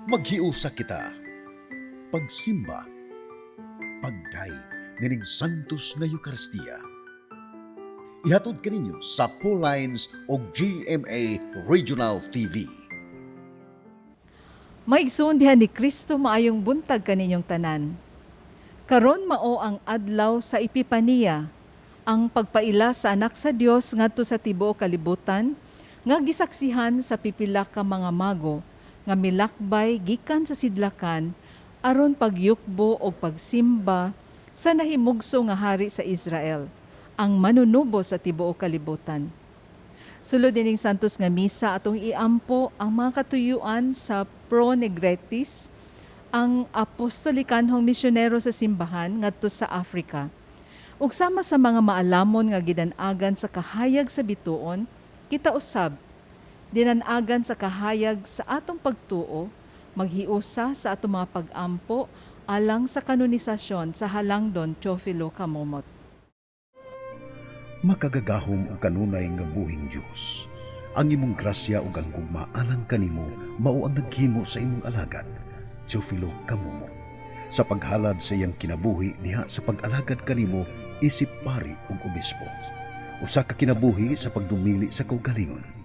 Maghiusa kita. Pagsimba. Pagdayeg nining Santos nga Eukaristiya. Ihatod kaninyo sa Lines o GMA Regional TV. Maigsoon diha ni Kristo, maayong buntag kaninyong tanan. Karon mao ang adlaw sa Epipaniya, ang pagpaila sa Anak sa Dios ngadto sa tibuok kalibutan nga gisaksihan sa pipila ka mga mago nga milakbay gikan sa sidlakan aron pagyukbo og pagsimba sa nahimugso nga hari sa Israel, ang manunubos sa tibuok kalibutan. Sulod nining Santos nga Misa, atong iampo ang mga katuyuan sa Pro Negrites, ang apostolikanhong misyonero sa simbahan ngadto sa Africa. Ug sama sa mga maalamon nga gidan-agan sa kahayag sa bituon, kita usab dinan-agan sa kahayag sa atong pagtuo, maghiusa sa atong mga pag-ampo alang sa kanonisasyon sa Halangdon Teofilo Camomot. Makagagahom ug kanunay nga buhing Dios. Ang imong grasya ug ang gugma alang kanimo mao ang naghimo sa imong alagad, Teofilo Camomot, sa paghalad sa iyang kinabuhi diha sa pag-alagad kanimo isip pari ug obispo. Usa ka kinabuhi sa pagdumili sa kaugalingon,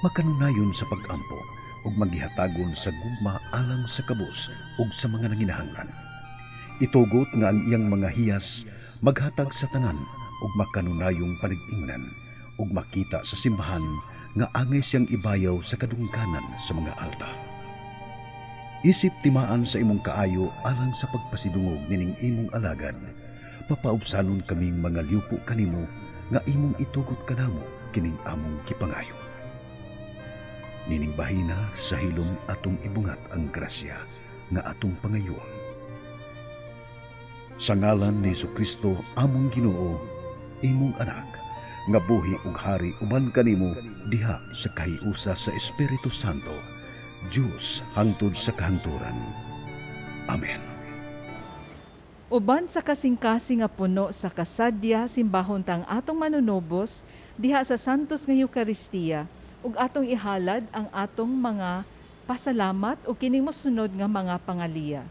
makanunayon sa pag-ampo ug maghihatagon sa gugma alang sa kabus ug sa mga nanginahanglan. Itugot nga ang iyang mga hiyas maghatag sa tanan ug makanunayong panag-ingnan ug makita sa simbahan nga angay siyang ibayaw sa kadungganan sa mga alta. Isip timaan sa imong kaayo alang sa pagpasidungog nining imong alagad, papaubsanon kaming mga liupo kanimo nga imong itugot kanamo kining among gipangayo. Nining bahina sa hilom atong ibungat ang grasya nga atong pangayoon. Sa ngalan ni Kristo among Ginoo, imong anak, nga buhi ug hari uban kanimo diha sa kahiusa sa Espiritu Santo, Dios hangtod sa kahangturan. Amen. Uban sa kasing-kasing nga puno sa kasadya, simbahon tang atong Manunubos diha sa Santos nga Eukaristiya ug atong ihalad ang atong mga pasalamat ug kining mosunod nga mga pangaliya.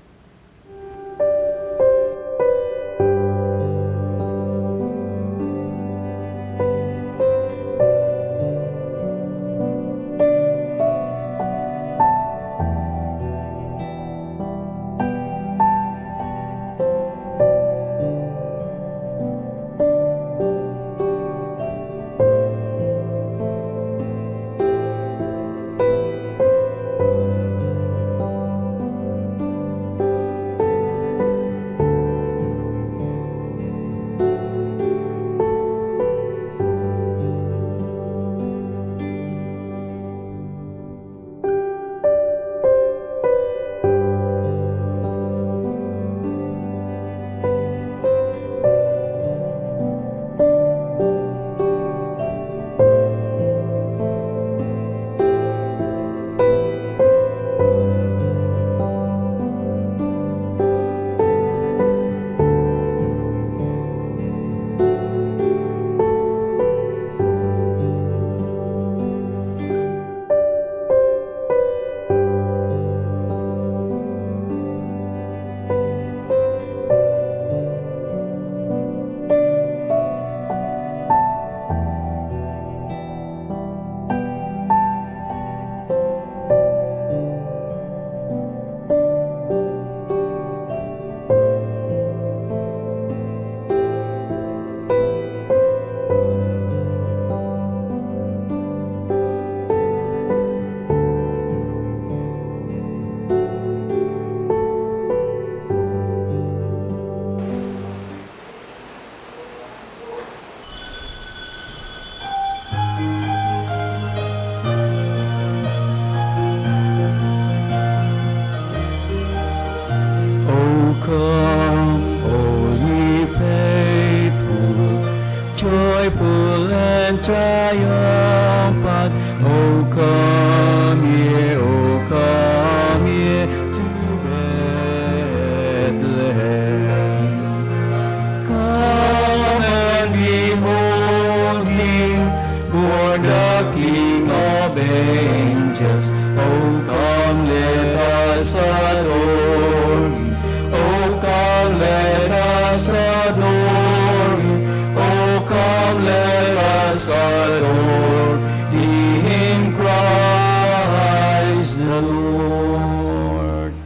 us adore Him. Oh, come, let us adore Him. Oh, come, let us adore Him, Christ the Lord.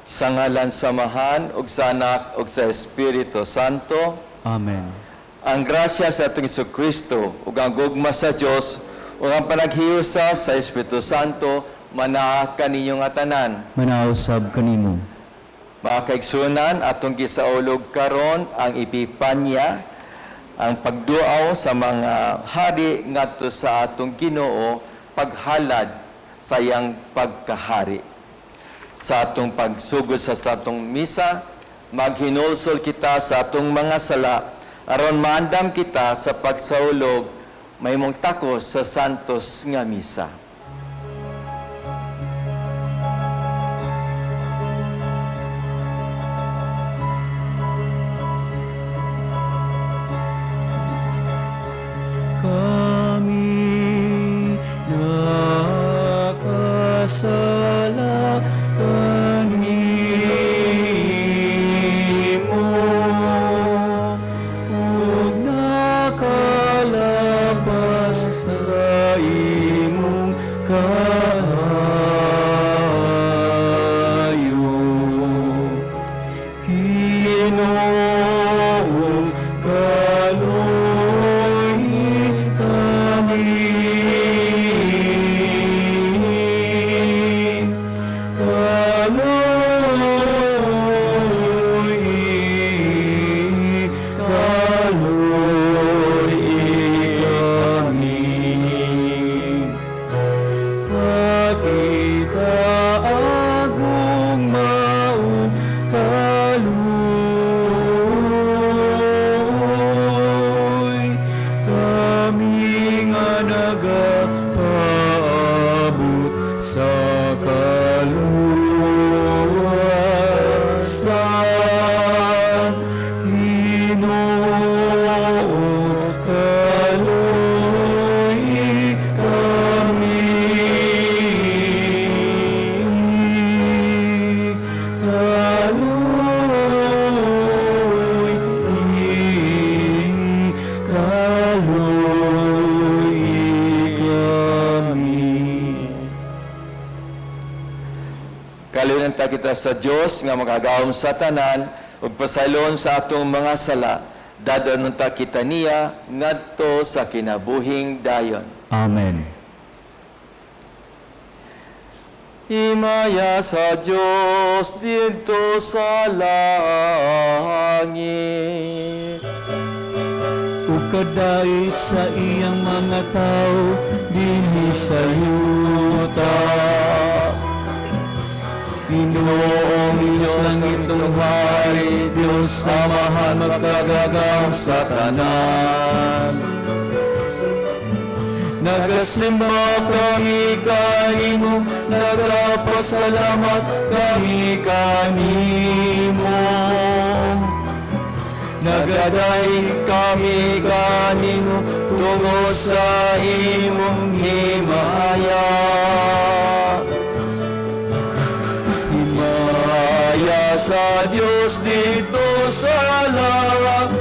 Sa ngalan sa Amahan, ug sa Anak, ug sa Espiritu Santo. Amen. Ang grasya sa atong Hesus Kristo, ug ang gugma sa Dios, ug ang panaghiusa sa Espiritu Santo, manaa kaninyong tanan. Manausab kanimo. Mga kaigsunan, atong gisaulog karon ang Epipanya, ang pagduaw sa mga hari ngadto sa atong Ginoo, paghalad sa iyang pagkahari. Sa atong pagsugod sa atong misa, maghinulsol kita sa atong mga sala, aron maandam kita sa pagsaulog, mahimong takos sa santos nga misa. Kami nakasala kanimo ug nakalabas sa imong kaayo. Ginoong kaloy kami. Kaloy, kaloy kami. Pakita agong maong kaloy, kami nga nagapaabot sa kaluwasan. Ginoo, kaloy kami. Kaloy, kaloy kami. Kalunan ta kita sa Dios nga makagawom sa tanan ug pasaylon sa atong mga sala. Dadanon ta kita niya ngadto sa kinabuhing dayon. Amen. Himaya sa Dios didto sa langit. Ug kadait sa iyang mga tao dinhi sa yuta. Ginoong Diyos langit ng hari, Diyos Amahan magkagagam sa tanan. Nagasimba kami kanimo, nagapasalamat kami kanimo. Nagadaig kami kanimo tungod sa imong himaya. Himaya sa Dios dito sa langit.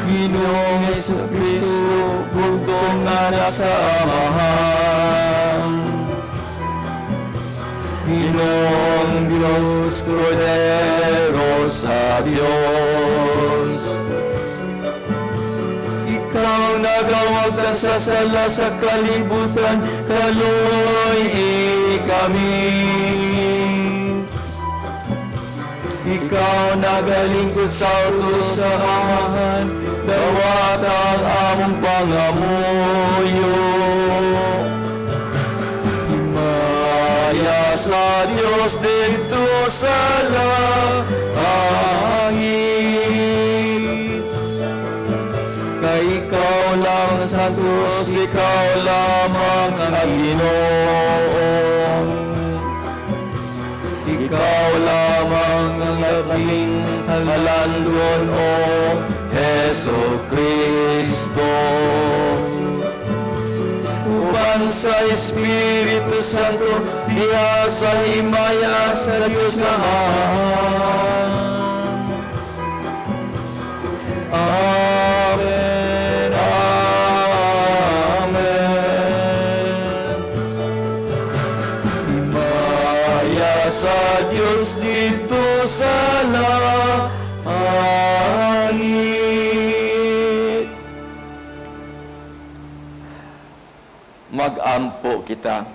Ginoong Hesus Kristo, bugtong anak sa Amahan. Ginoong Diyos, Kordero sa Diyos. Ikaw nagawagtan sa sala sa kalibutan, kaloy kami. Ikaw nagalingkod sa utos sa Amahan, dawat ang among pangamuyo. Himaya sa Diyos dito sa langit. Kay ikaw lang sa Diyos, ikaw lamang ang Ginoong. Ikaw lamang ang labing halandon, O Heso Kristo. uban sa Espiritu Santo, diha sa himaya sa Diyos Amahan. Amen. Amen. Himaya sa Diyos didto sa langit. Magampo kita.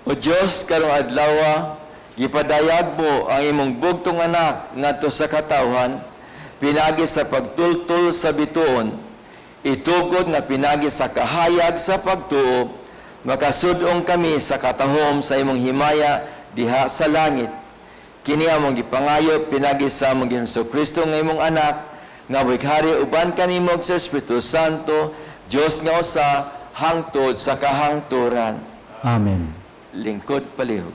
O Diyos, karong adlawa, gipadayag mo ang imong bugtong anak ngadto sa katawhan, pinagi sa pagtultol sa bituon, itugod nga pinagi sa kahayag sa pagtuo, makasud-ong kami sa katahom sa imong himaya diha sa langit. Kini among gipangayo pinagi sa among Ginoong Kristo nga imong anak, nga buhighari uban kanimo sa Espiritu Santo, Dios nga usa, hangtod sa kahangturan. Amen. Lingkod palihog.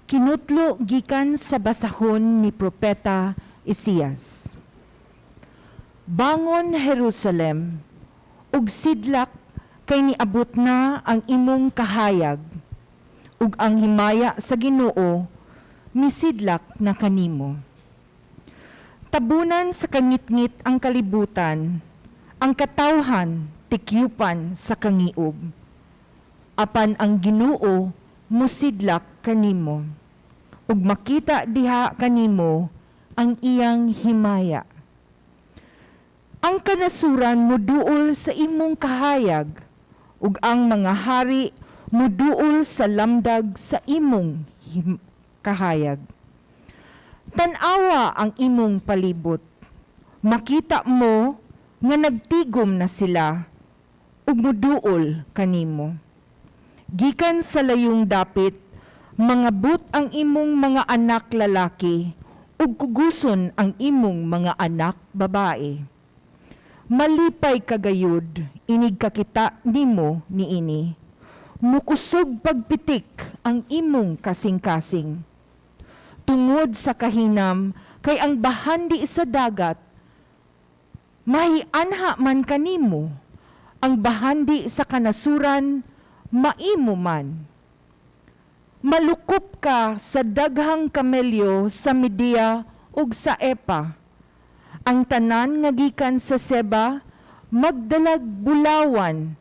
Kinutlo gikan sa basahon ni Propeta Isaias. Bangon Jerusalem, ug sidlak kay niabot na ang imong kahayag, ug ang himaya sa Ginoo misidlak na kanimo. Tabunan sa kangitngit ang kalibutan, ang katawhan tikyupan sa kangiub. Apan ang Ginoo musidlak kanimo, ug makita diha kanimo ang iyang himaya. Ang kanasuran muduol sa imong kahayag, ug ang mga hari muduol sa lamdag sa imong kahayag. Tan-awa ang imong palibot. Makita mo nga nagtigom na sila, ug muduol kanimo. Gikan sa layong dapit, mangabot ang imong mga anak lalaki, ug kuguson ang imong mga anak babae. Malipay kagayud, inig kakita nimo niini. Mukusog pagpitik ang imong kasing-kasing. Tungod sa kahinam, kay ang bahandi sa dagat, mahianha man kanimo, ang bahandi sa kanasuran, maimo man. Malukop ka sa daghang kamelyo sa Media ug sa Epa. Ang tanan nga gikan sa Seba, magdalag bulawan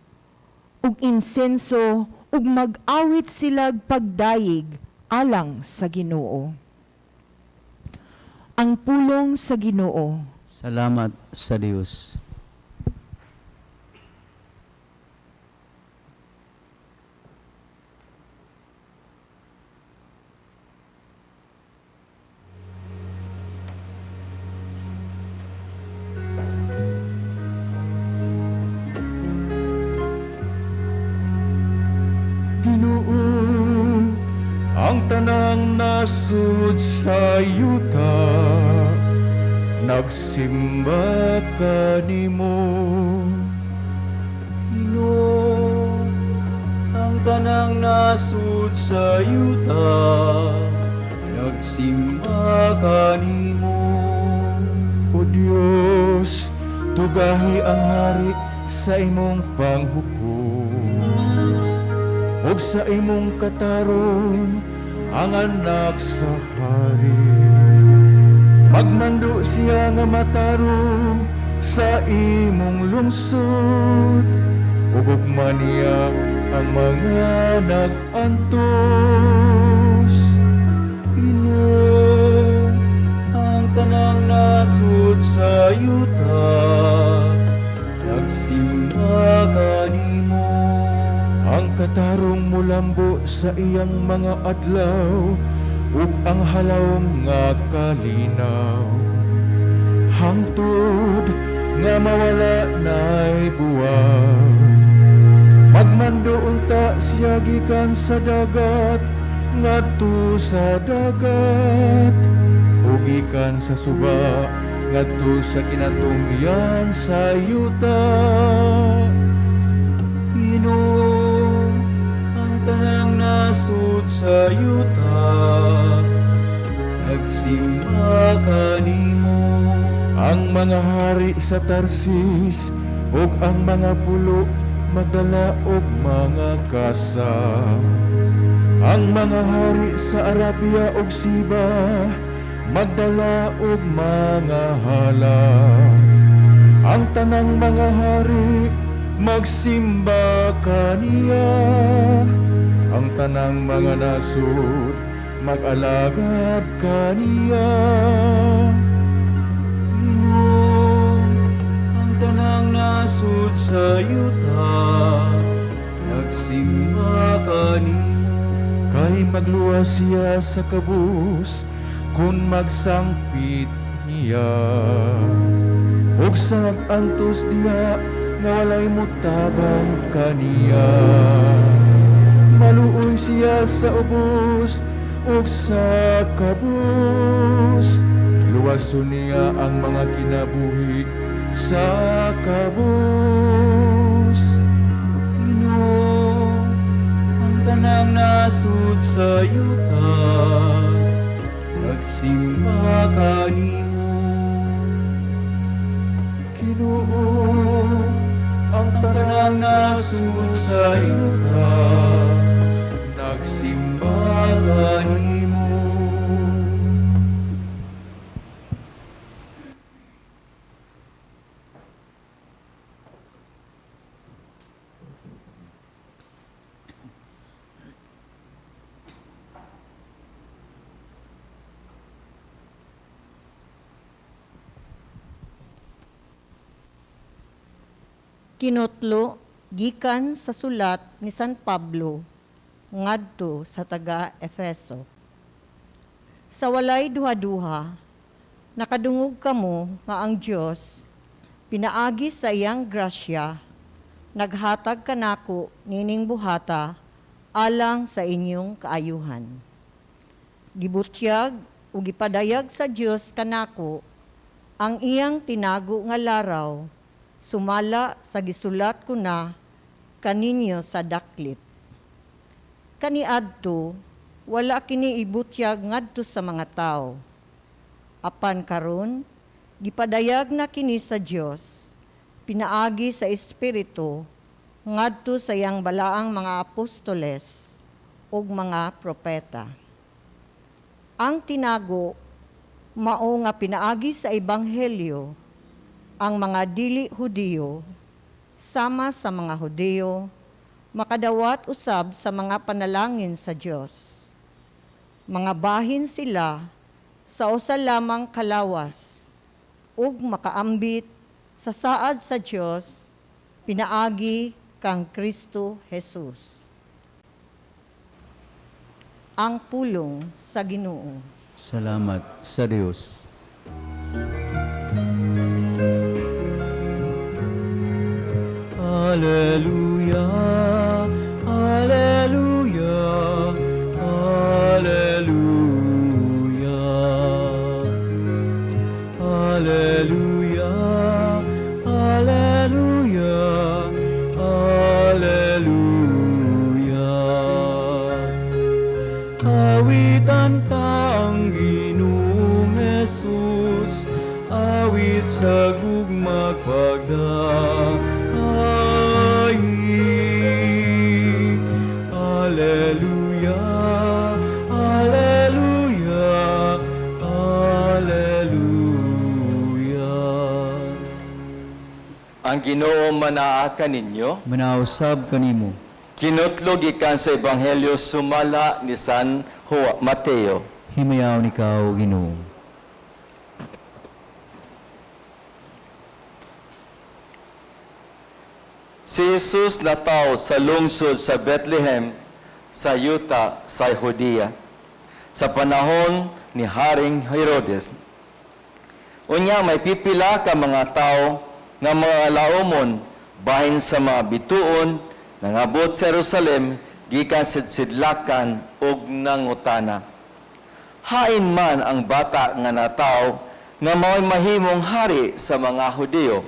ug insenso ug mag-awit silag pagdayeg alang sa Ginoo. Ang pulong sa Ginoo. Salamat sa Dios. Ginoo, ang tanang nasud sa yuta, nagsimba kanimo. Ginoo, ang tanang nasud sa yuta, nagsimba kanimo. O Dios, tugahi ang hari sa imong panghukom, ug sa imong katarong ang anak sa hari. Magmando siya nga matarong sa imong lungsod, ug ugma niya ang mga nag-antos. Ginoo, ang tanang nasud sa yuta, nagsimba kanimo. Ang katarong mulambo sa iyang mga adlaw, ug ang halawom nga kalinaw, hangtod nga mawala na'y buwag. Magmando unta siya gikan sa dagat ngadto sa dagat, ug Gikan sa suba ngadto sa kinatungyan sa yuta. Ginoo, ang tanang nasud sa yuta, nagsimba kanimo. Ang mga hari sa Tarsis ug ang mga pulo magdala og mga kasa. Ang mga hari sa Arabia ug Siba magdala og mga hala. Ang tanang mga hari magsimba kaniya. Ang tanang mga nasud mag-alagad kaniya. Ginoo, ang tanang nasud sa yuta, nagsimba kanimo. Kay magluwas siya sa kabus kung magsangpit niya. Ug sa nag-antos diha nga walay mutabang kaniya. Maluoy siya sa ubos ug sa kabus. Luwason niya ang mga kinabuhi sa kabus. Ginoo, ang tanang nasud sa yuta, nagsimba kanimo. Ginoo, ang Ang tanang tanang nasud sa yuta, nagsimba kanimo. Kinutlo gikan sa sulat ni San Pablo ngadto sa taga Efeso. Sa walay duha-duha, nakadungog kamo nga ang Dios pinaagi sa iyang grasya naghatag kanako nining buhata alang sa inyong kaayuhan. Gibutyag ug gipadayag sa Dios kanako ang iyang tinago nga laraw sumala sa gisulat ko na kaninyo sa daklit. Kaniadto wala kini ibutyag ngadto sa mga tawo. Apan karon gipadayag na kini sa Dios pinaagi sa Espiritu ngadto sa iyang balaang mga apostoles ug mga propeta. Ang tinago mao nga pinaagi sa ebanghelyo ang mga dili Hudiyo sama sa mga Hudiyo makadawat usab sa mga panalangin sa Dios. Mga bahin sila sa usa lamang kalawas ug makaambit sa saad sa Dios pinaagi kang Kristo Jesus. Ang pulong sa Ginoo. Salamat sa Dios. Alleluia, Alleluia, Alleluia. Alleluia, Alleluia, Alleluia. Awitan ta ang Ginoong Jesus, awit sa gugmag pagdahay. Alleluia, Alleluia, Alleluia. Ang Ginoo manaa kaninyo. Manausab kanimo. Kinutlo gikan sa Ebanghelyo sumala ni San Juan Mateo. Himayaw ikaw, Ginoo. Si Jesus nataw sa lungsod sa Bethlehem sa yuta sa Judea sa panahon ni Haring Herodes. Unya may pipila ka mga tao nga mga laomon bahin sa mga bituon nangabot sa Jerusalem gikan sa sidlakan ug nangutana. Hain man ang bata nga nataw nga mao'y mahimong hari sa mga Hudiyo?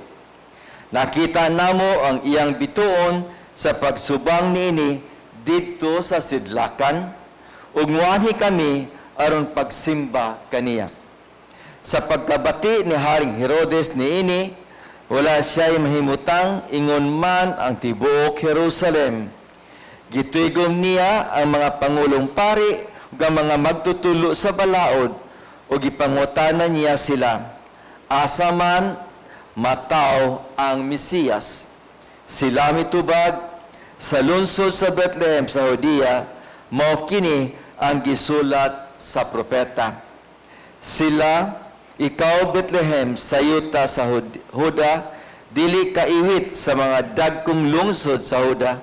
Nakita namo ang iyang bituon sa pagsubang niini didto sa sidlakan, ug muanhi kami aron pagsimba kaniya. Sa pagkabati ni Haring Herodes niini, wala siya'y mahimutang, ingon man ang tibuok Jerusalem. Gituigom niya ang mga pangulong pari ug ang mga magtutulo sa balaod ug gipangutana niya sila, asa man mataw ang Mesiyas? Sila mitubag, sa lungsod sa Bethlehem sa Judea, mao kini ang gisulat sa propeta. Sila, ikaw Bethlehem, sa yuta sa Huda, dili kaiwit sa mga dagkong lungsod sa Huda,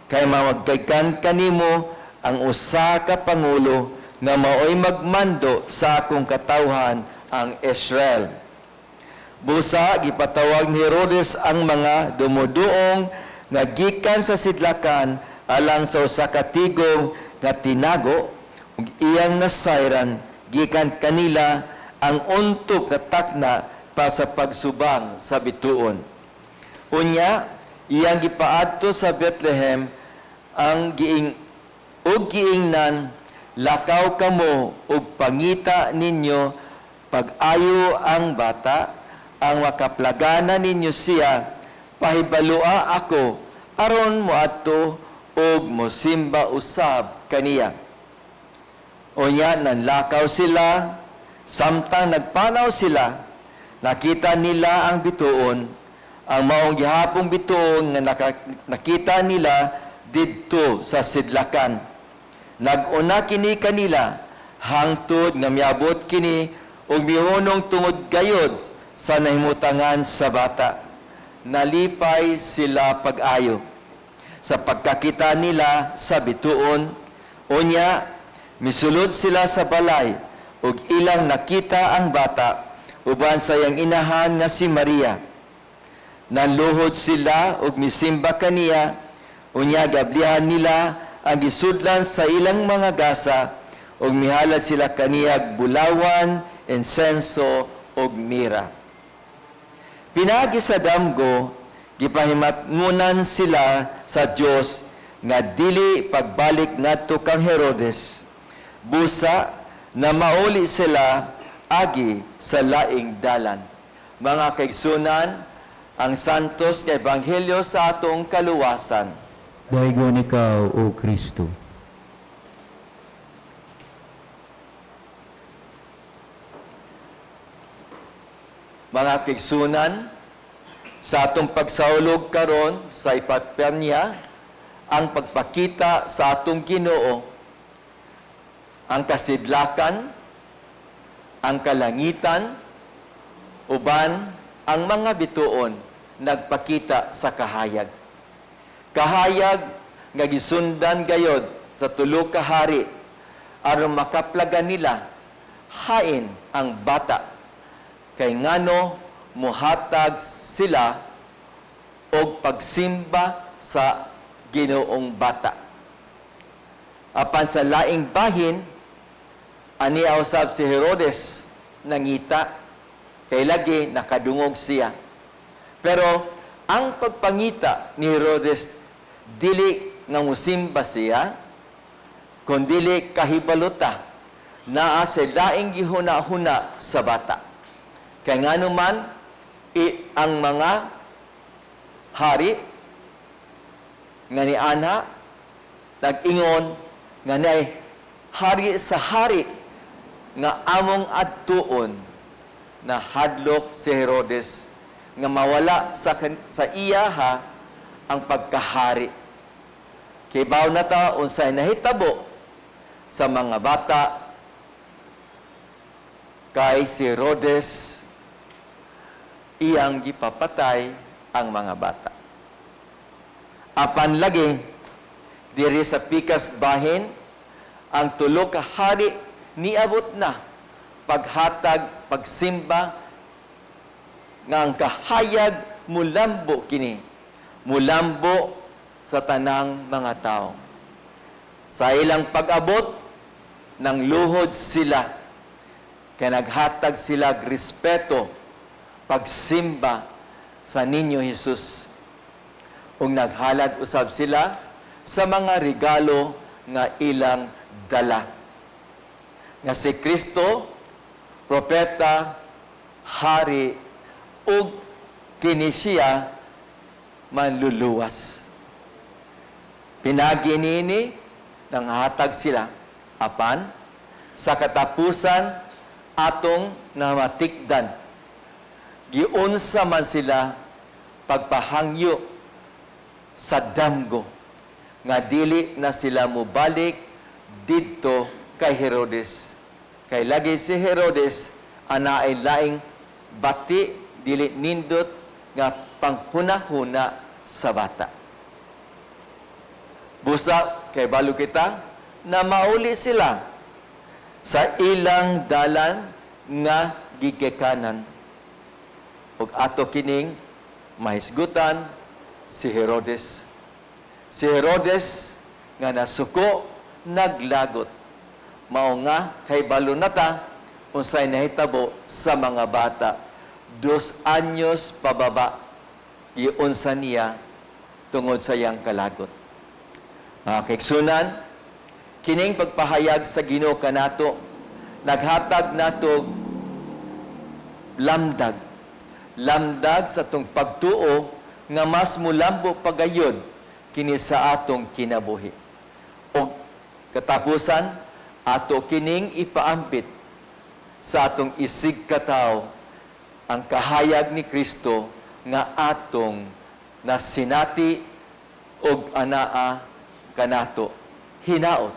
kay mamagkaykan kanimo ang usa ka pangulo nga maoy magmando sa akong katawhan ang Israel. Busa gipatawag ni Herodes ang mga dumuduong nga gikan sa sidlakan alang sa usa ka tigom nga tinago, ug iyang nasayran gikan kanila ang untop nga takna pa sa pagsubang sa bituon. Unya iyang gipaadto sa Bethlehem ang giing ug giingnan, lakaw kamo ug pangita ninyo pag-ayo ang bata, ang makaplagana ninyo siya, pahibalua ako aron moadto ug mosimba usab kaniya. Unya nanlakaw sila, samtang nagpanaw sila, nakita nila ang bituon, ang maong gihapong bituon nga nakita nila didto sa sidlakan. Nag-una kini kanila, hangtod nga miabot kini ug mihunong tungod gayod sa nahimutangan sa bata. Nalipay sila pag-ayo sa pagkakita nila sa bituon. Unya misulod sila sa balay ug ilang nakita ang bata uban sa iyang inahan nga si Maria. Nanluhod sila ug misimba kaniya. Unya gablihan nila ang gisudlan sa ilang mga gasa ug mihalad sila kaniyag bulawan, insenso ug mira. Pinaagi sa damgo, gipahimatngunan sila sa Dios nga dili pagbalik ngadto kang Herodes. Busa na mauli sila agi sa laing dalan. Mga kaigsunan, ang santos nga ebanghelyo sa atong kaluwasan. Daygon ikaw, O Kristo. Mga kaigsunan, sa atong pagsaulog karon sa Epipanya, ang pagpakita sa atong Ginoo, ang kasidlakan, ang kalangitan, uban ang mga bituon nagpakita sa kahayag. Kahayag nga gisundan gayod sa tulo ka hari aron makaplagan nila hain ang bata, kay ngano muhatag sila og pagsimba sa Ginoong bata. Apan sa laing bahin, ani usab si Herodes nangita, kay lagi nakadungog siya. Pero ang pagpangita ni Herodes dili nga musimba siya, kundili kahibalota naa sa laing gihuna-huna sa bata. Kay ngano man ang mga hari nga niana nag-ingon nga naay hari sa hari nga among adtuon, na hadlok si Herodes nga mawala sa iyaha ang pagkahari. Kibaw na ta unsay nahitabo sa mga bata, kay si Herodes iyang gipapatay ang mga bata. Apan lagi diri sa pikas bahin, ang tulo ka hari niabot na paghatag pagsimba nga ang kahayag mulambo kini, mulambo sa tanang mga tao. Sa ilang pag-abot, Nang luhod sila, kay naghatag sila og respeto, pagsimba sa Niño Jesus. Ug naghalad usab sila sa mga regalo nga ilang dala. Nga si Kristo, propeta, hari, ug kini siya manluluwas. Pinagi niini, nanghatag sila. Apan, sa katapusan, atong namatikdan. Giunsa man sila pagpahangyo sa damgo nga dili na sila mobalik didto kay Herodes. Kay lagi si Herodes anaay laing bati, dili nindot nga panghuna-huna sa bata. Busa kay balo kita na mauli sila sa ilang dalan nga gigikanan. Ug ato kining mahisgutan si Herodes. Si Herodes nga nasuko, naglagot. Mao nga kay balo na ta unsay nahitabo sa mga bata. 2 anyos pababa giunsa niya tungod sa iyang kalagot. Mga kaigsunan, kining pagpahayag sa Ginoo kanato naghatag nato lamdag. Lamdag sa atong pagtuo nga mas mulambo pagayod kini sa atong kinabuhi. O katapusan, ato kining ipaambit sa atong isig katawo ang kahayag ni Kristo nga atong nasinati og anaa kanato. Hinaot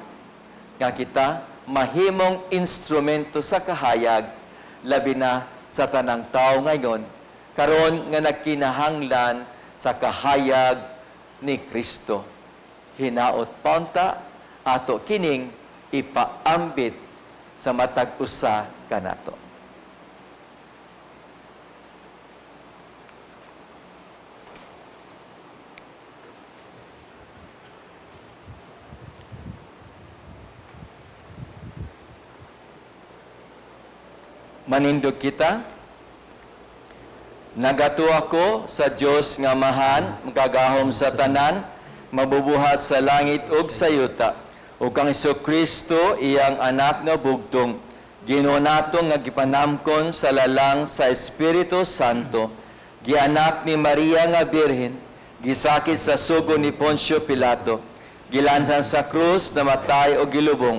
nga kita mahimong instrumento sa kahayag, labi na sa tanang tao ngayon karon nga nagkinahanglan sa kahayag ni Kristo. Hinaot paunta ato kining ipaambit sa matag usa kanato. Manindog kita. Nagatuo ako sa Dios nga Amahan, makagagahom sa tanan, mabubuhat sa langit ug sa yuta, ug kang Kristo, iyang anak nga bugtong, Ginoo nato, nga gipanamkon sa lalang sa Espiritu Santo, gianak ni Maria nga Birhen, gisakit sa sugo ni Poncio Pilato, gilansan sa krus, namatay o gilubong,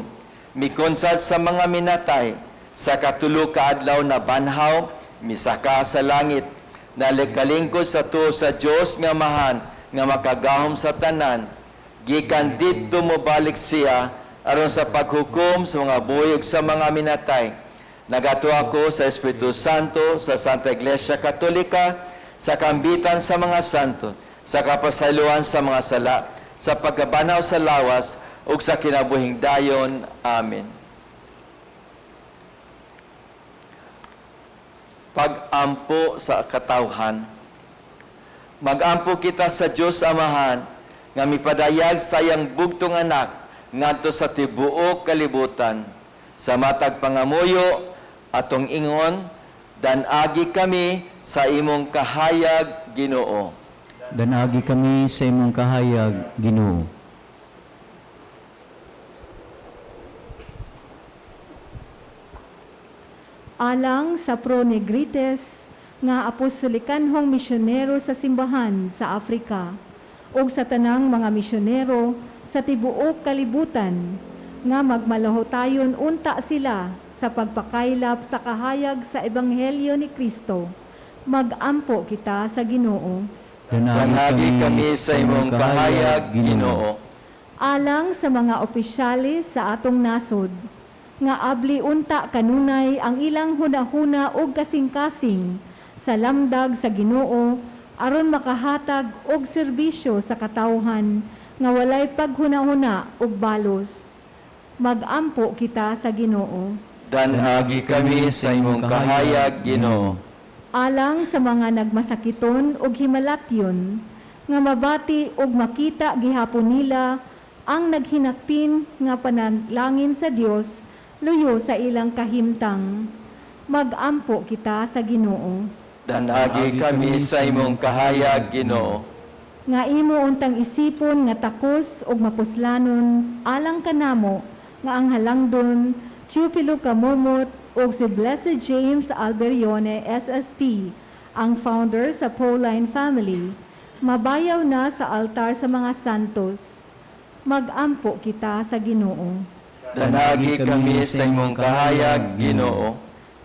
mikonsad sa mga minatay, sa katulo ka adlaw nabanhaw, misaka sa langit, nagkalingkod sa tuo sa Dios nga Amahan nga makagahom sa tanan. Gikan didto mobalik siya aron sa paghukom sa mga buhi ug sa mga minatay. Nagatuo ako sa Espiritu Santo, sa Santa Iglesia Katolika, sa kambitan sa mga santo, sa kapasayloan sa mga sala, sa pagkabanhaw sa lawas ug sa kinabuhing dayon. Amen. Pag-ampo sa katawhan. Mag-ampo kita sa Dios Amahan nga mipadayag sa iyang bugtong anak ngadto sa tibuok kalibutan. Sa matag pangamuyo atong ingon, dan-agi kami sa imong kahayag, Ginoo. Dan-agi kami sa imong kahayag, Ginoo. Alang sa Pro Negrites nga apostolikanhong misyonero sa simbahan sa Afrika ug sa tanang mga misyonero sa tibuok kalibutan nga magmalahotayon unta sila sa pagpakaylap sa kahayag sa ebanghelyo ni Kristo. Magampo kita sa Ginoo. Dan-agi kami sa imong kahayag, Ginoo. Alang sa mga opisyales sa atong nasod nga abli unta kanunay ang ilang hunahuna ug kasing-kasing sa lamdag sa Ginoo aron makahatag og serbisyo sa katawhan nga walay paghunahuna ug balos. Magampo kita sa Ginoo. Dan-agi kami sa imong kahayag, Ginoo. Alang sa mga nagmasakiton ug himalatyon nga mabati ug makita gihapon nila ang naghinakpin nga panalangin sa Dios. luyo sa ilang kahimtang. Magampo kita sa Ginoo. Danagi kami sa imong kahayag, Ginoo. Nga imo untang isipon nga takos ug mapuslanon alang kanamo nga ang halangdon Teofilo Camomot ug si Blessed James Alberione SSP, ang founder sa Pauline family, mabayaw na sa altar sa mga santos. Magampo kita sa Ginoo. Danagi kami sa imong kahayag, Ginoo.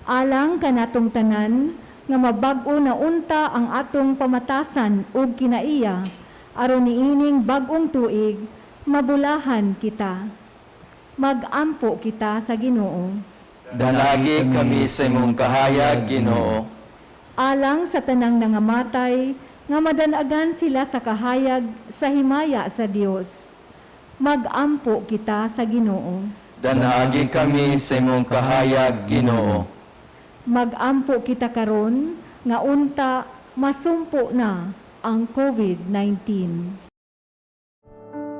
Alang kanatong tanan nga mabag-o na unta ang atong pamatasan ug kinaiya aron niining bag-ong tuig mabulahan kita. Magampo kita sa Ginoo. Danagi kami sa imong kahayag, Ginoo. Alang sa tanang nangamatay nga madanagan sila sa kahayag sa himaya sa Dios. Magampo kita sa Ginoo. Danagi kami sa imong kahayag, Ginoo. Magampo kita karon nga unta masumpo na ang COVID-19.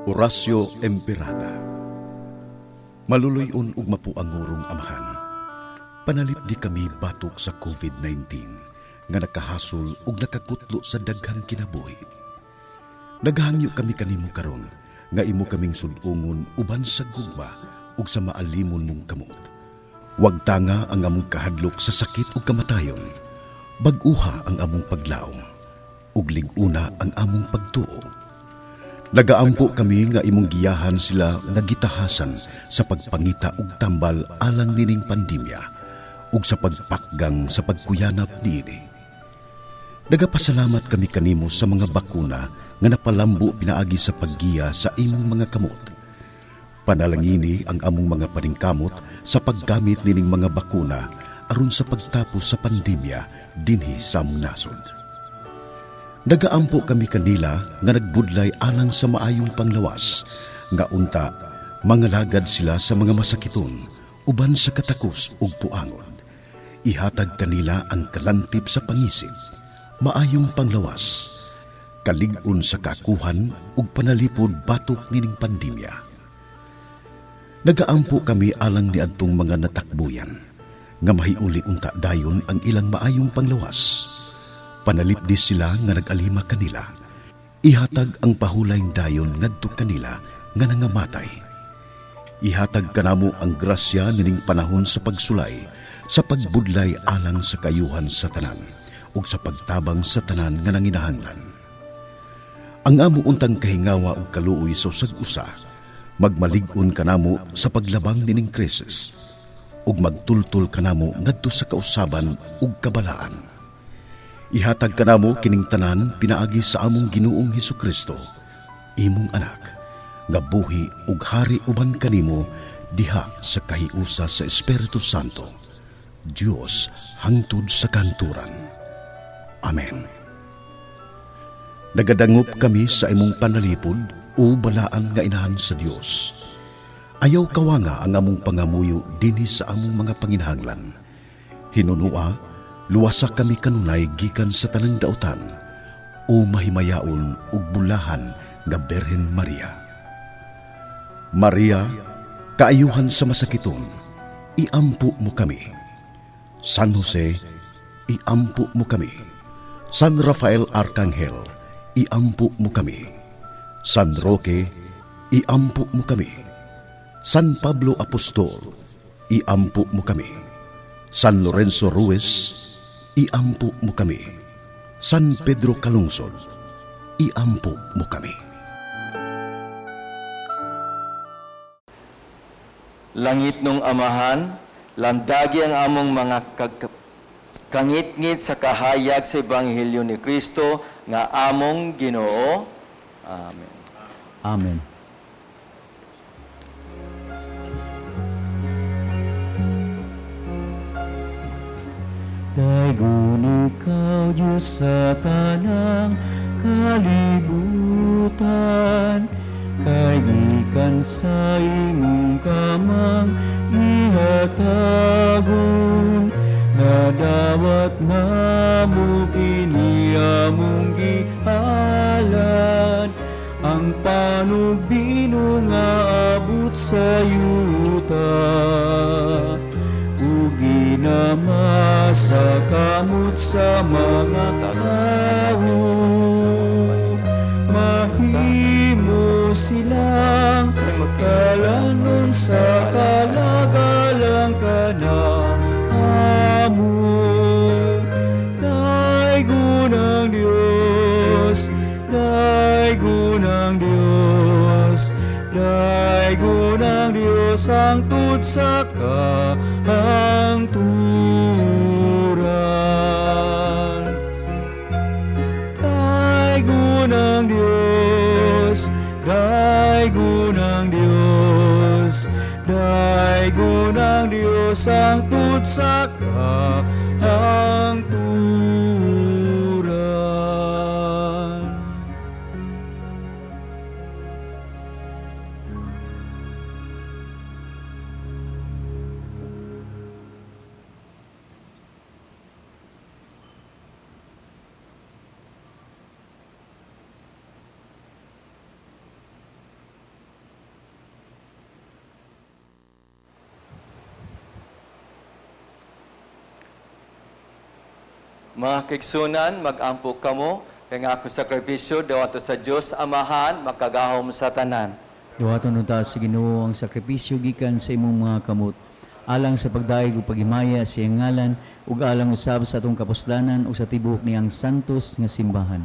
Horacio Emperada. Maluloy-on ug mapuangurong amahan. Panalipdi kami batok sa COVID-19 nga nakahasol ug nakakutlo sa daghang kinabuhi. Naghangyo kami kanimo karon nga imo kaming sud-ungon uban sa gugma ug sa maalimon mong kamot. Wag tanga ang among kahadlok sa sakit ug kamatayon. Bag-uha ang among paglaom ug lig-una ang among pagtuo. Nagaampo kami nga imong giyahan sila nga gitahasan sa pagpangita og tambal alang nining pandemya ug sa pagpakgang sa pagkuyanap niini. Nagapasalamat kami kanimo sa mga bakuna nga napalambo pinaagi sa paggiya sa imong mga kamot. Panalangini ang among mga paningkamot sa paggamit nining mga bakuna aron sa pagtapos sa pandemya dinhi sa among nasod. Nagaampo kami kanila nga nagbudlay alang sa maayong panglawas, nga unta mangalagad sila sa mga masakiton uban sa katakos ug puangon. Ihatag kanila ang kalantip sa pangisip, maayong panglawas, kalig-on sa kakuhan ug panalipod batok nining pandemya. Nagaampo kami alang niadtong mga natakbuyan, nga mahiuli unta dayon ang ilang maayong panglawas. Panalipdi sila nga nag-alima kanila. Ihatag ang pahulayng dayon ngadto kanila nga nangamatay. Ihatag kanamo ang grasya nining panahon sa pagsulay, sa pagbudlay alang sa kayuhan sa tanan, ug sa pagtabang sa tanan nga nanginahanglan. Ang amo untang kahingawa ug kaluoy sa usag usa, magmalig-on kanamo sa paglabang nining krisis, ug magtultol kanamo ngadto sa kausaban ug kabalaan. Ihatag kanamo kining tanan pinaagi sa among Ginoong Hesukristo, imong anak, nga buhi ug hari uban kanimo diha sa kahiusa sa Espiritu Santo. Dios hangtod sa kanturan. Amen. Nagadangop kami sa imong panalipod o balaan nga inahan sa Dios. Ayaw kawanga ang among pangamuyo dinhi sa among mga panginahanglan. Hinunua, luwasa kami kanunay gikan sa tanang dautan o mahimayaon ug bulahan nga Birhen Maria. Maria, kaayuhan sa masakiton, iampo mo kami. San Jose, iampo mo kami. San Rafael Arcangel, iampo mo kami. San Roque, iampo mo kami. San Pablo Apostol, iampo mo kami. San Lorenzo Ruiz, iampo mo kami. San Pedro Calungsod, iampo mo kami. Langit nung amahan, lamdagi ang among mga kangitngit sa kahayag sa Ebanghelyo ni Kristo nga among Ginoo. Amen. Amen. Daygon ikaw, Diyos, sa tanang kalibutan, kay gikan sa imong kamang gihatagon, nadawat namo kini among gihalad, Ang panugbino nga abot sa yuta, ug ginama sa kamot sa mga tawo. Mahimo silang kalanon sa kalagalang kanamo. Daygon ang Diyos, daygon ang Diyos, daygon ang Diyos hangtod sa kahangturan. Daygon ang Diyos, daygon ang Diyos, daygon ang Diyos hangtod sa kahangturan. Mga kaigsuonan, mag-ampo kamo, kay nga akong sakripisyo dawato sa Dios Amahan, makagahom sa tanan. Duhaton unta sa Ginoo ang sakripisyo gikan sa imong mga kamot, alang sa pagdayeg ug paghimaya sa iyang ngalan ug alang usab sa atong kapuslanan ug sa tibuok niyang santos nga simbahan.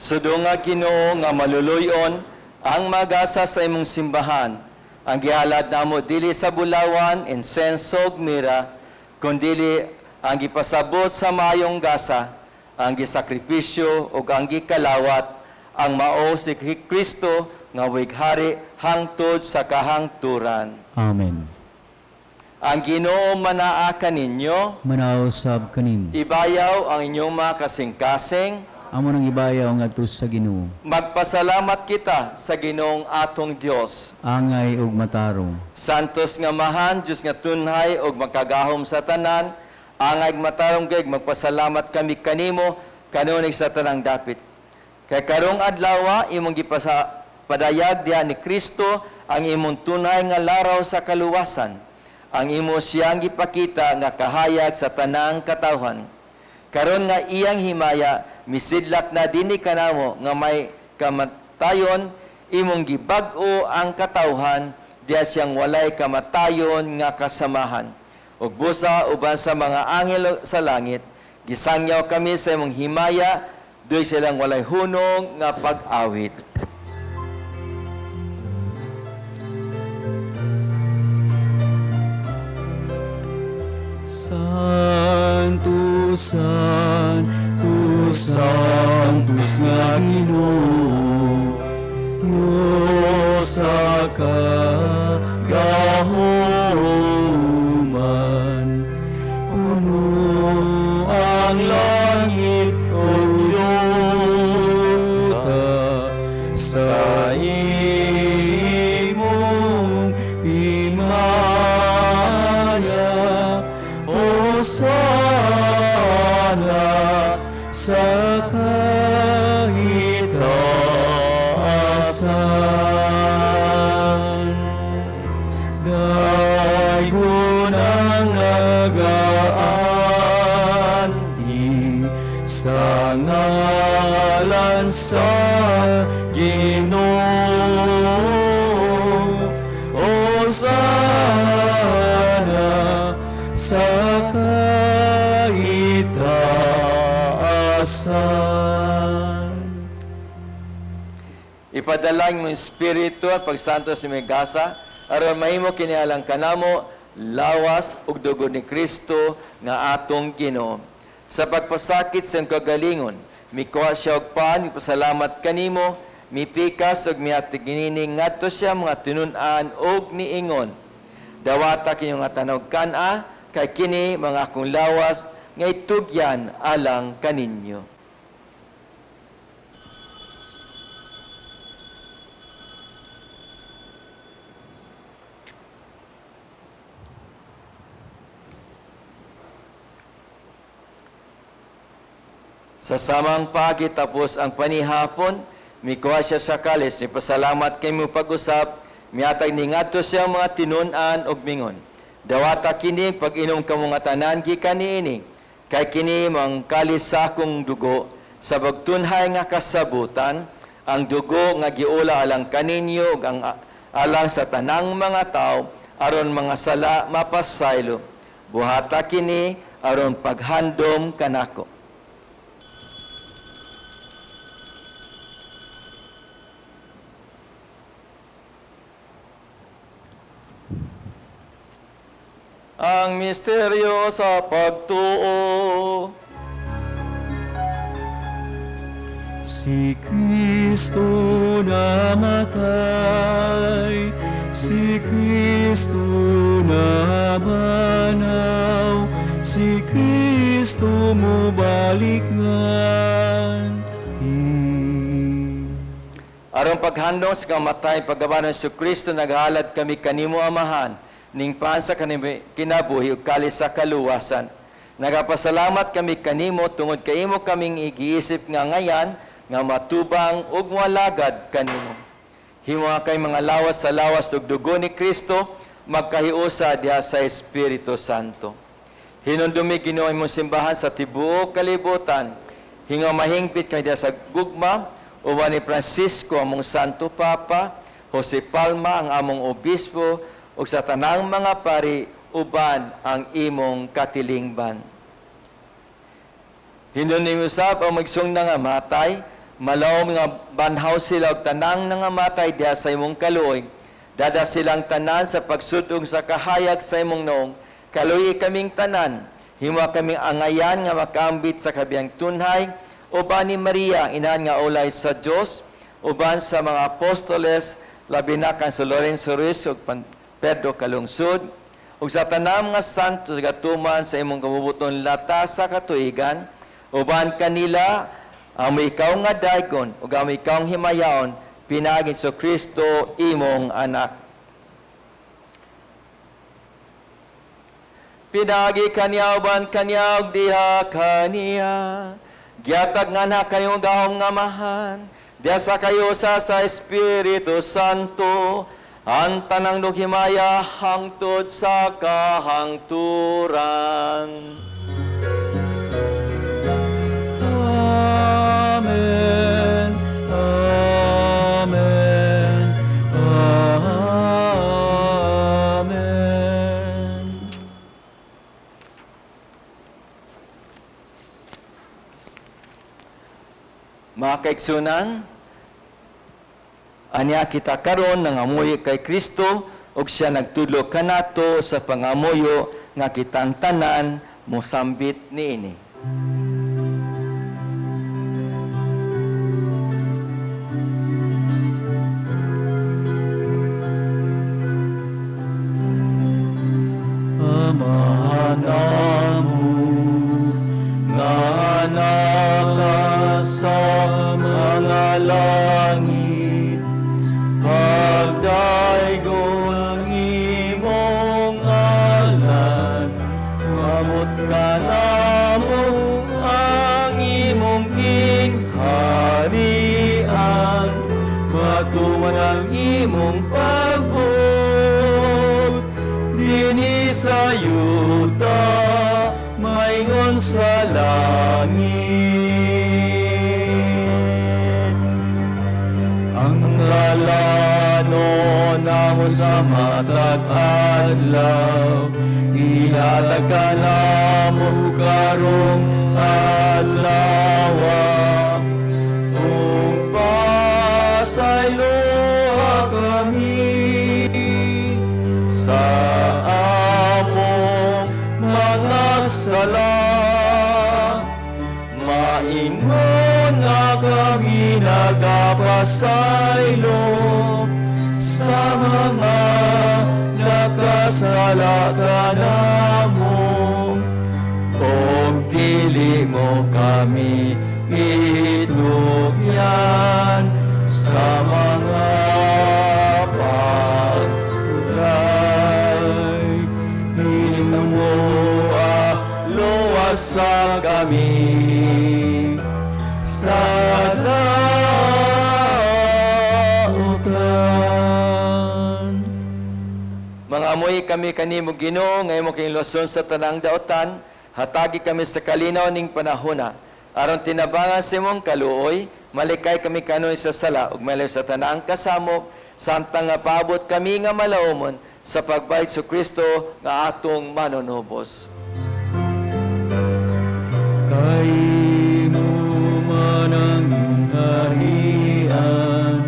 Sudunga Ginoo nga maluluyon ang magasa sa imong simbahan. Ang gihalad namo dili sa bulawan, insenso ug mira, kundili ang gipasabot sa maayong gasa, ang gisakripisyo ug ang gikalawat, ang mao si Kristo nga wighari hangtod sa kahangturan. Amen. Ang Ginoo manaa kaninyo, Manaw sab kanimo. Ibayaw ang inyong mga kasing-kasing. Amo nang ibayaw ngadto sa Ginoo. Magpasalamat kita sa Ginoong atong Dios. Angay ug matarong. Santos nga Amahan, Dios nga tunhay ug makagahom sa tanan, angay ug matarong gayud magpasalamat kami kanimo kanunay sa tanang dapit. Kay karong adlaw imong gipasadayag diha ni Kristo ang imong tunay nga laraw sa kaluwasan. Ang imo siyang gipakita nga kahayag sa tanang katawhan. Karon nga iyang himaya misidlak na dinhi kanamo nga may kamatayon, imong gibag-o ang katawhan diha siyang walay kamatayon nga kasamahan. Ug busa uban sa mga anghel sa langit, gisangyaw kami sa imong himaya, duy silang walay hunong nga pag-awit. Santo, Santo, Santos nga Ginoo, Dios sa kagahoman, puno ang langit ug yuta sa imong himaya. Hosana sa kaitaasan. Daygon ang nagaanhi sa ngalan sa Ginoo. Hosana sa kaitaasan. Ipadala ang imong Espiritu at pagsanto sa imong gasa, aron mahimo kini alang kanamo, lawas ug dugo ni Kristo nga atong Ginoo. Sa pagpasakit sa iyang kagalingon, mikuha siya og pan, mipasalamat kanimo, mipikas ug mihatag niini ngadto siya mga tinun-an ug niingon. Dawata kinyo nga tanan og kan-a, kay kini mga akong lawas nga itugyan alang kaninyo. Sa samang pagi tapos ang panihapon, mikuha siya sa kalis, ni pasalamat kay mo pag-usap, miatag ni ngadto siya mga tinun-an og mingon. Dawata kini pag-inom kamo nga tanan gikan niini, kay kini mang kalis sa akong dugo sa bagtunhay nga kasabutan, ang dugo nga giula alang kaninyo ug ang alang sa tanang mga tawo aron mga sala mapasaylo. Buhata kini aron paghandom kanako. Ang misteryo sa pagtuo. Si Kristo namatay, si Kristo nabanaw, si Kristo mubalik ngan. Aron paghandong sa kamatay, paggawa ng Kristo, naghalad kami kanimo Amahan, ning paan sa kinabuhi ug kalis sa kaluwasan. Nagapasalamat kami kanimo tungod kay imo kaming igiisip nga ngayan nga matubang ug moalagad kanimo. Himo nga kay mga lawas sa lawas ug dugo ni Kristo magkahiusa diha sa Espiritu Santo. Hinumdumi Ginoo imong simbahan sa tibuok kalibutan. Hinga mahingpit kay diha sa gugma uban ni Francisco among Santo Papa, Jose Palma ang among obispo ug sa tanang mga pari uban ang imong katilingban. Hinumdumi usab ang magsung nga matay, malawom nga banhaw sila og tanang nangamatay diha sa imong kaluoy. Dada silang tanan sa pagsudong sa kahayag sa imong noong. Kaluoy kaming tanan, himo kaming angayan nga makaambit sa kabiyang tunhay, uban ni Maria, inahan nga ulay sa Dios, uban sa mga apostoles, labi na kan sa Lorenzo Ruiz ug Pedro Calungsod, ug sa tanang mga santo sa gatuman sa imong kabubuton lata sa katuigan, uban kanila amo ikaw nga daygon ug amo ikaw himayaon pinaagi sa Kristo imong anak. Pinaagi kaniya uban kaniya ug diha kaniya, gihatag nga na kaniyong gahom nga amahan, diha sa kayusa sa Espiritu Santo, ang tanang dughimaya hangtod sa kahangturan. Amen. Amen. Amen. Mga kaigsunan, anya kita karon nangamuyo kay Kristo ug siya nagtudlo kanato sa pangamuyo nga kitang tanan mosambit niini. Ama namo nga naka sa mga langit, pagdaygon ang imong ngalan, amot kanamo ang imong gingharian, matuman ang imong pagbuot dinhi sa yuta, maingon sa langit. Ang kalano namo sa matag adlaw, ihatag kanamo karong adlaw, ug pasayloa kami sa among mga sala, maingon nga kami nagapasaylo sa mga nakasala kanamo, ug kami itugyan sa mga pagsulay. Hiling mo luwasa kami sa dautan. Mga amoy kami kanimo Ginoo, ngayon mo kayong luwason sa tanang daotan, hatagi kami sa kalinaw ning panahona. Aron tinabangan sa imong kaluoy, malikay kami kanoy sa sala ug malayo sa tanang kasamok, samtang nga paabot kami nga malaumon sa pagbayad sa Kristo nga atong manunubos. Kay mo man ang iyong harian,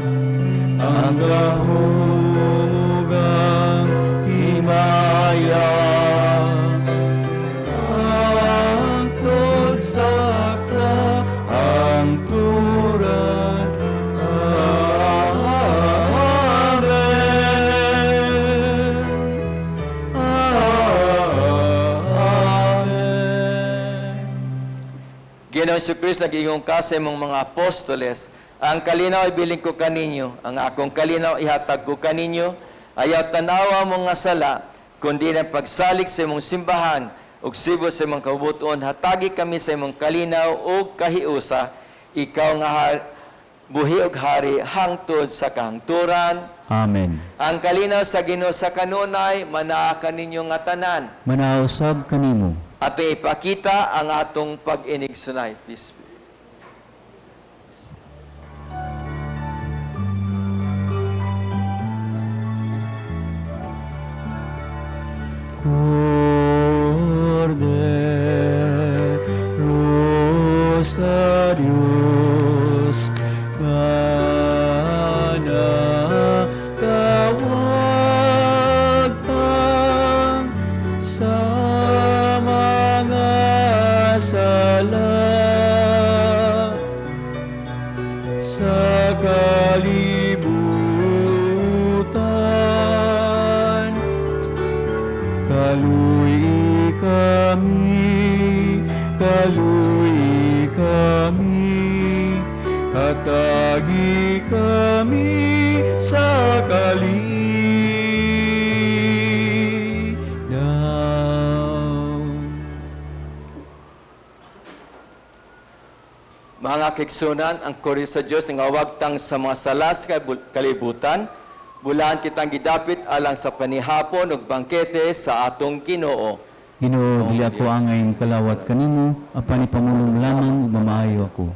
ang gahom ug ang himaya, hangtod sa kahangturan. Amen. Amen. Ginoong Kristo, nag-ingon ka sa imong mga apostoles, ang kalinaw ibilin ko kaninyo, ang akong kalinaw ihatag ko kaninyo, ayaw tanawa mo nga sala, kundi ang pagsalig sa imong simbahan, ug sibo sa imong kabubuton, hatagi kami sa imong kalinaw ug kahiusa, ikaw nga buhi ug hari hangtod sa kahangturan. Amen. Ang kalinaw sa Ginoo sa kanunay, manaa kaninyo nga tanan. Manausab kanimo. Atong ipakita ang atong pag-inigsunay. Peace. Cordero sa Diyos, nga nakawagtang sa mga sala sa kalibutan. Kaluy kami, kaluy kami, hatagi kami sa kalinaw. Mga kaigsuonan, ang kordero sa Diyos nga wagtang sa mga sala sa kalibutan, bulaan kitang gidapit alang sa panihapon ug bangkete sa atong Ginoo. Ginoo, dili ako angay mokalawat kanimo, apan ipamulong lamang ug mamaayo ako.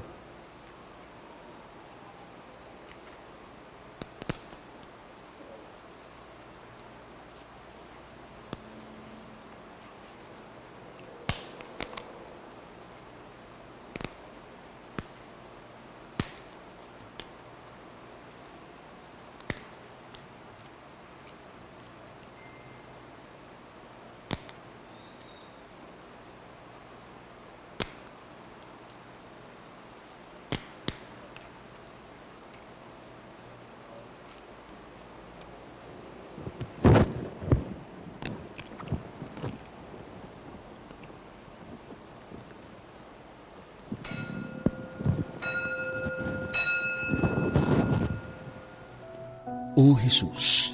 O Jesus,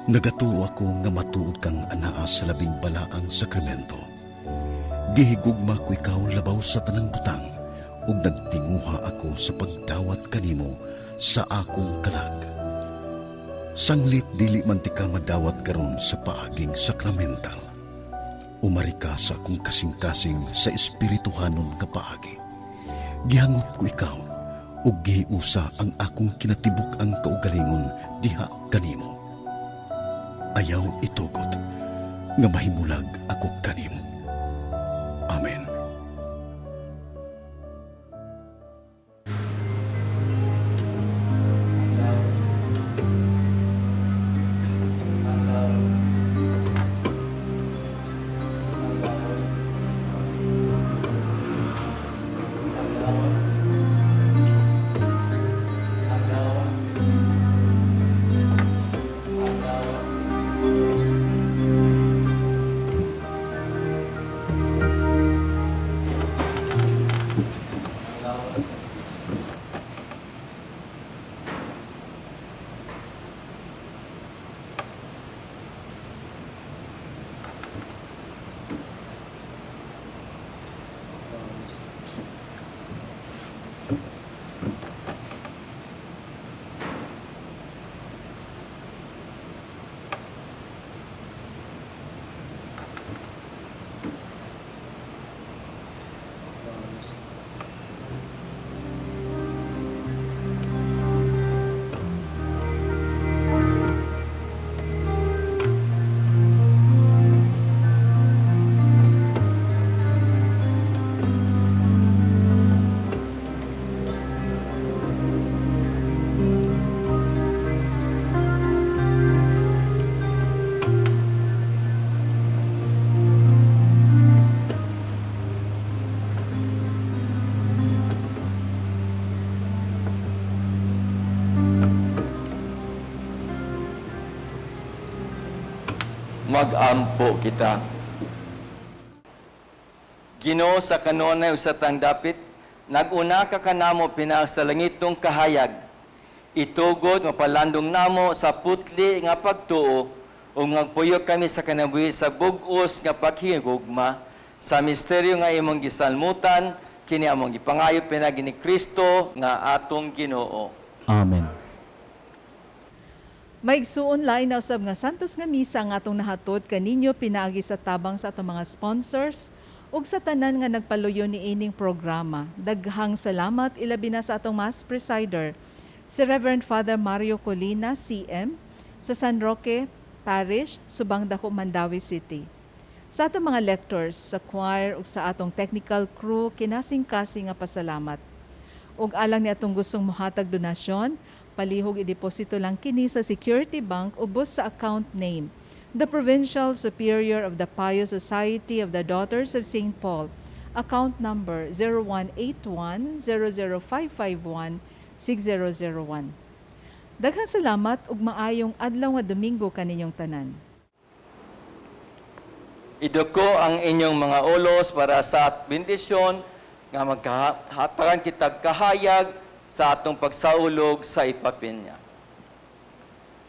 nagatuo ako nga matuod kang anaa sa labing balaang sakramento. Gihigugma ko ikaw labaw sa tanang butang, ug nagtinguha ako sa pagdawat kanimo sa akong kalag. Sanglit dili man ti ka madawat karon sa paaging sakramental. Umari ka sa akong kasing-kasing sa espirituhanon nga paagi. Gihangop ko ikaw, ug gihiusa ang akong kinatibuk-ang kaugalingon diha kanimo. Ayaw itugot nga mahimulag ako kanimo. Amen. Magampo kita. Ginoo, sa kanunay ug sa tanang dapit, nag-una ka kanamo pinaagi sa langitong kahayag. Itugot mapalandong namo sa putli nga pagtuo ug magpuyo kami sa kinabuhi sa bug-os nga paghigugma sa misteryo nga imong gisalmutan. Kini among gipangayo pinaagi ni Kristo nga atong Ginoo. Amen. Maigsuon, lain na usab nga santos nga misa nga atong nahatod kaninyo pinaagi sa tabang sa atong mga sponsors ug sa tanan nga nagpaluyo niining programa. Daghang salamat ilabi na sa atong mass presider, si Reverend Father Mario Colina, CM, sa San Roque Parish, Subang Dako, Mandaue City. Sa atong mga lectors, sa choir ug sa atong technical crew, kinasing-kasing nga pasalamat. Ug alang ni atong gustong mohatag donasyon, palihog ideposito lang kini sa Security Bank ubos sa account name, the Provincial Superior of the Pious Society of the Daughters of St. Paul, account number 0181 00551 6001. Daghang salamat ug maayong adlaw nga Domingo kaninyong tanan. Iduko ang inyong mga ulos para sa bendisyon nga magkahatagan kitag kahayag sa atong pagsaulog sa Epipanya.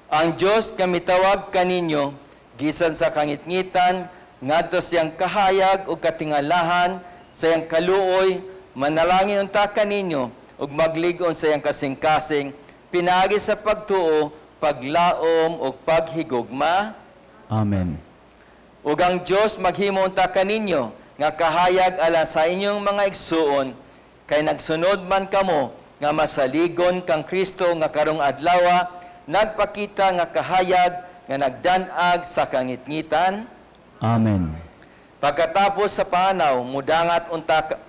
Ang Dios nga mitawag kaninyo gisan sa kangitngitan ngadto siyang kahayag ug katingalahan sa iyang kaluoy, manalangin unta kaninyo ug maglig-on sa iyang kasing-kasing pinaagi sa pagtuo, paglaom ug paghigugma. Amen. Ug ang Dios maghimo unta kaninyo nga kahayag alang sa inyong mga igsuon, kay nagsunod man kamo nga masaligon kang Kristo nga karong adlawa nagpakita nga kahayag nga nagdan-ag sa kangitngitan. Amen. Pagkatapos sa panaw, mudangat unta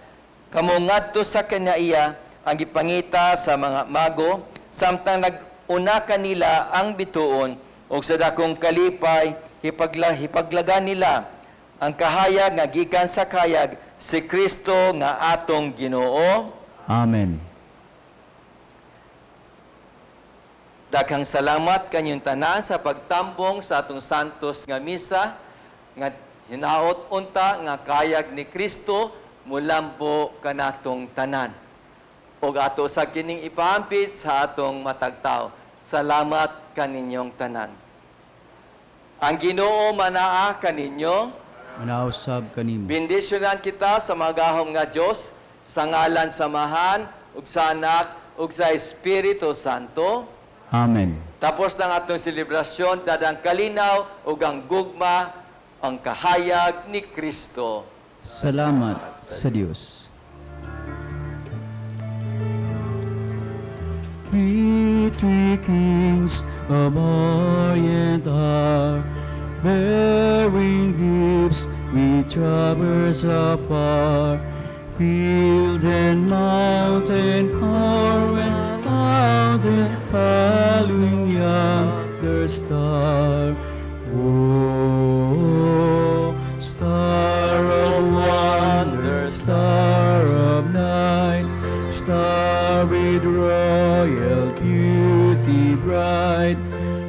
kamo ngadto sa kinaiya ang gipangita sa mga mago samtang nag-una kanila ang bituon, ug sa dakong kalipay hipaglagan nila ang kahayag nga gikan sa kahayag, si Kristo nga atong Ginoo. Amen. Daghang salamat kanyong tanan sa pagtambong sa atong santos nga misa, nga hinaot unta nga kahayag ni Kristo mulambo kanatong tanan. Ug ato sa kining ipahampit sa atong matag tawo. Salamat kaninyong tanan. Ang Ginoo manaa kaninyo. Manaa usab kanimo. Bendisyonan kita sa magahom nga Dios sa ngalan sa Amahan ug sa Anak ug sa Espiritu Santo. Amen. Tapos ng atong selebrasyon, dadang kalinaw ug ang gugma, ang kahayag ni Kristo. Salamat sa Dios. We three kings of Orient are, bearing gifts, we traverse afar, field and mountain, hoar and mountain, following yonder star. Oh, star of wonder, star of night, star with royal beauty bright,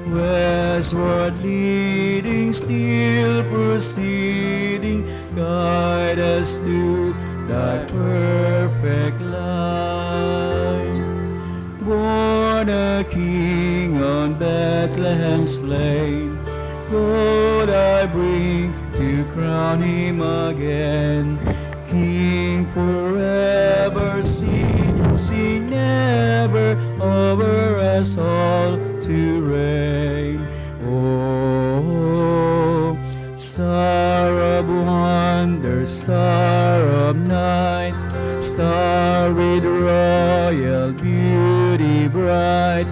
westward leading, still proceeding, guide us to thy perfect light. Born a king on Bethlehem's plain, gold I bring to crown him again. King forever, ceasing never, over us all to reign. Oh, star of wonder, star of night, star with royal beauty bright,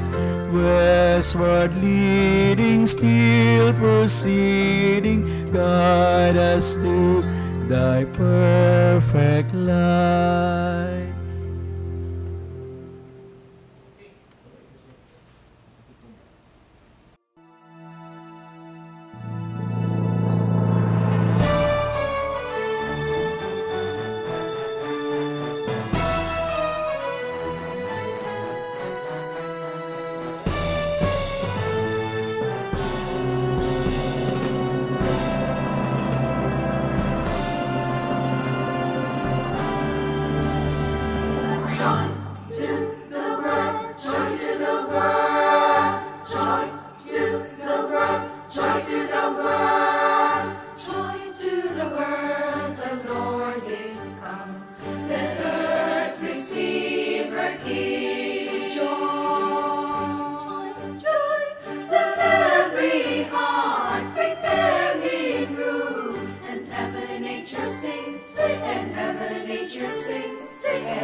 westward leading, still proceeding, guide us to thy perfect light.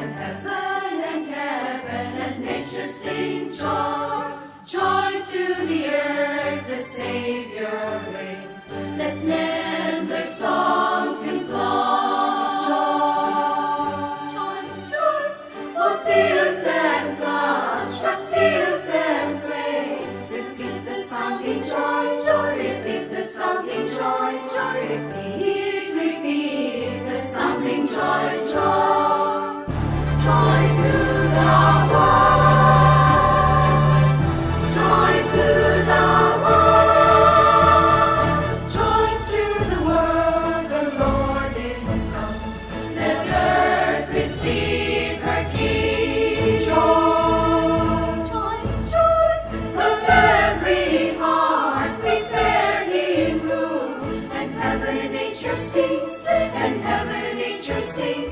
And heaven and heaven and nature sing joy. Joy to the earth, the Savior reigns. Let men their songs employ. Joy, joy, joy. O'er fields and floods, rocks, hills and plains. Repeat the sounding joy, joy. Repeat the sounding joy, joy. Repeat, repeat the sounding joy, joy. Joy to the world. Joy to the world. Joy to the world, the Lord is come. Let earth receive her King. Joy, joy, joy. Let every heart prepare him room. And heaven and nature sing, and heaven and nature sing.